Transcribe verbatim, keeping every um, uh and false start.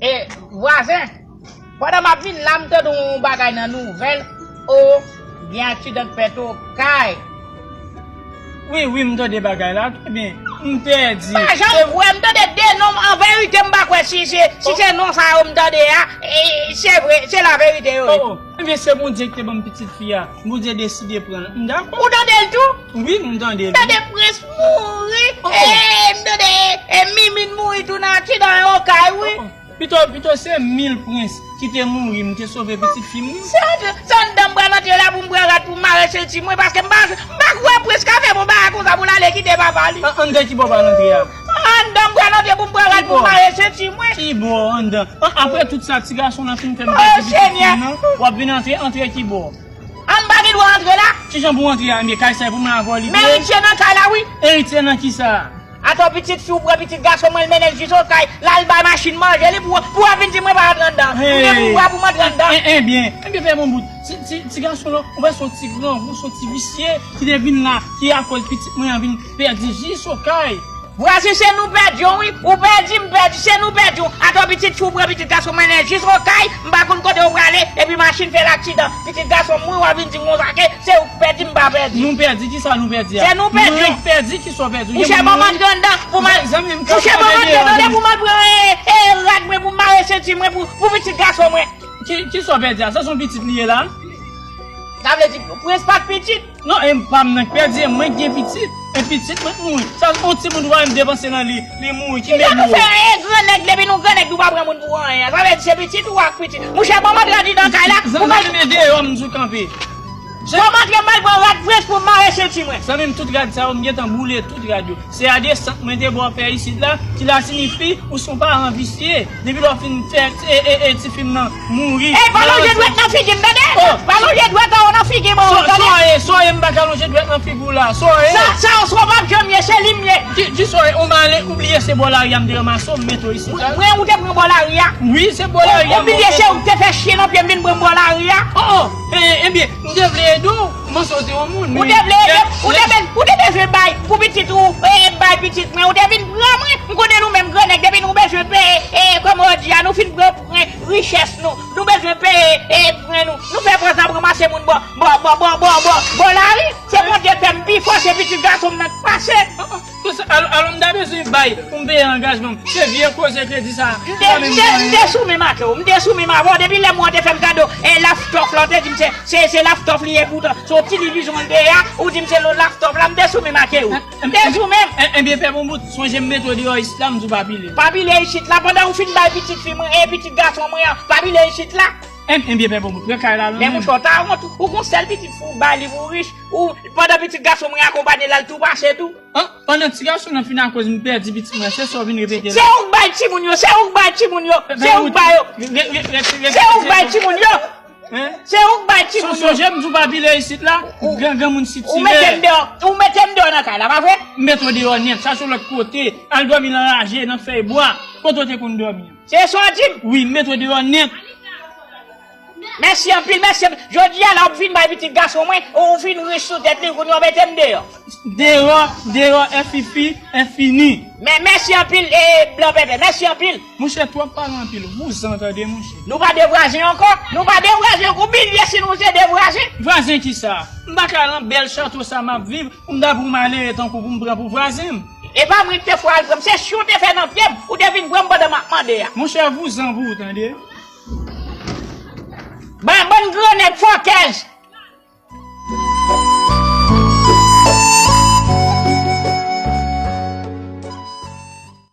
E, vwazen, pandan m ap vin la, m tande yon bagay nan nouvèl, o, gen aksidan k fèt Okay. Wi, wi, m tande bagay la, trè byen. M pèdi. M pa janm kwè, m tande de non, an verite, m pa kwè si se, si se non sa yo m tande a, e, se vre, se laverite yo ye. Oh, oh. Ebyen, se Bondye ki te ban m pitit fi a. Bondye deside pran l. M dakò. Ou tande l tou? Wi, m tande l. M tande Prince mouri. Oh, oh. E, m tande, e, Mimine mouri tou nan aksidan Okay, wi. Oh, oh. Pito, pito se mil Prince ki te mouri, m te sove pitit fi m, wi. Se anndan, se anndan m pral antre la pou m pran rad pou m mare senti mwen, paske m pa, m pa kwè Prince ka fè bon bagay konsa pou l ale kite papa li. An, anndan ki bò w pral antre a? Anndan m pral antre pou m pran rad pou m mare senti mwen. Ki bò anndan? An, apre tout sa, ti gason lan fin fè m pèdi pitit fi m nan, w ap vin antre, antre ki bò? An, m pa gen dwa antre la? Kijan pou w antre a? Ebyen, kay sa e pou mwen avè w li vre? Men Eritye nan kay la, wi. Eritye nan kisa? Atò pitit fi w pran pitit gason mwen, l mennen l jis Okay, l al bay machin manje li pou, pou w ap vin di mwen pa antre anndan. M gen pou m antre anndan. Ebyen, ebyen, pè bon bout. Ti, ti, ti gason lan, ou wè se yon ti grangou, se yon ti visye ki te vin la, ki akoz pitit mwen an vin pèdi jis Okay. Vwazen, se nou pèdi w, wi. Ou pèdi, m pèdi, se nou pèdi w. Atò pitit fi w pran pitit gason mwen, mennen l jis Okay, m pa konn kote w prale, epi machin fè l aksidan. Pitit gason m, wi, w ap vin di m konsa ke se ou k pèdi, m pa pèdi. Nou pèdi, kisa nou pèdi a? Se nou pèdi. Mwen k pèdi, kisa w pèdi? Mouche, ban m antre anndan pou m al, mouche, ban m antre anndan pou m al pran, e, e, rad mwen, pou m mare senti mwen pou, pou pitit gason mwen. Ki, kisa w pèdi a? Sa se yon pitit li ye la? Sa vle di, Prince pa t pitit? Non, e pa m nan k pèdi, e mwen k gen pitit. E pitit mwen k mouri. Sa, yon timoun ou pa menm depanse nan li, li mouri, ki mele w? Kijan nou fè, e, grannèg, depi nou grannèg, nou pa pran moun pou anyen? Sa vle di se pitit ou ak pitit. Mouche, ban m antre andidan kay la pou m al. Zanmi m, e deyò m di w kanpe. Ban m antre, m al pran rad Prince pou m mare senti mwen. Zanmi m, tout rad sa yo, m gentan boule tout rad yo. Se a desant mwen te ba w fè isit la, ki la siyifi ou se yon paran visye. Depi lè w fin fè, e, e, e, tifi m nan mouri. Ey, pa lonje dwèt nan figi m, tande? Oh! Pa lonje dwèt an w nan figi m, tande? Sa w ye, sa w ye, m pa ka lonje dwèt nan figi w la. Sa w ye? Sa, sa, sa w p ap janm ye, se li m ye. Ki, ki sa w ye? Ou m ale, ou bliye se bò lari a m te ranmase w, m mete w isit la. Mwen, ou te pran bò lari a? Wi, se bò lari a m te ranmase w. Ou bliye se ou k te fè chyen nan pye m vin pran m bò lari a? Oh, oh. E, ebyen, m te vle ede w. Kòman sa w te yon moun? Ou te vle ede m, ou te be-, ou te bezwen bay pou pitit ou, e, bay pitit mwen, ou te vin pran mwen. M konnen nou menm grannèg, depi nou bezwen peye, e, kòman w di a, nou fin pran, pran richès nou, nou bezwen peye, e, pran nou. Nou fè fòs n ap ranmase moun bò, bò, bò lari. Se Bondye k fè m pi fò, se pitit gason m nan k pase. Alò, alò, m ta bezwen bay pou m peye angajman m. Se vye koze kredi sa. M te, m te, m te sou menm ak ou. M te sou menm avè w. Depi lè mwen te fè m kado, e, laptop la, w te di m se, se, se laptop li ye poutan. Se yon televizyon l te ye a, ou di m se laptop la, m te sou menm ak ou. M te sou menm. Ebyen, pè bon bout, sonje m mete w deyò isit la, m di w pa pile. Pa pile isit la, pandan ou fin bay pitit fi mwen, e pitit gason mwen an, pa pile isit la. Ebyen, pè bon bout, pran kay la non. Men mouche, w ta wont, ou gon sèl pitit fi w bay li pou rich, ou, pandan pitit gason mwen akonpanye l al tou pase tou. An, pandan ti gason nan fin akoz m pèdi pitit mwen, se sa w vin repete la. Se ou k bay timoun yo, se ou k bay timoun yo, se ou k bay yo. Se ou k bay timoun yo. Se ou k bay timoun yo. Sonje m di w pa pile isit la, gran, granmoun sitire. Ou mete m deyò, ou mete m deyò nan kay la, pa vre? M mete w deyò nèt, chache w lòt kote, al dòmi nan raje, nan fèy bwa, kote w te konn dòmi an. Se sa w di m? Wi, m mete w deyò nèt. Mèsi anpil, mèsi anpil. Jodi a la, w ap vin bay pitit gason mwen, ou fin rich sou tèt li, kounye a w mete m deyò. Deyò, deyò, è fifi, è fini. Men mèsi anpil, e, blan pèpè, mèsi anpil. Monchè, twòp pale anpil, vouzan tande, monchè. Nou pa de vwazen ankò, nou pa de vwazen ankò, ou bliye si nou se de vwazen. Vwazen kisa? M pa ka nan bèl chato sa m ap viv, pou m ta pran malere tankou pou m pran pou vwazen m. E pa mwen ki te fè w al pran m, se chyen w te fè nan pye m, ou te vin pran m pandan m ap mande a. Monchè, vouzan pou ou, tande. Ban, bann grannèg fòkèz.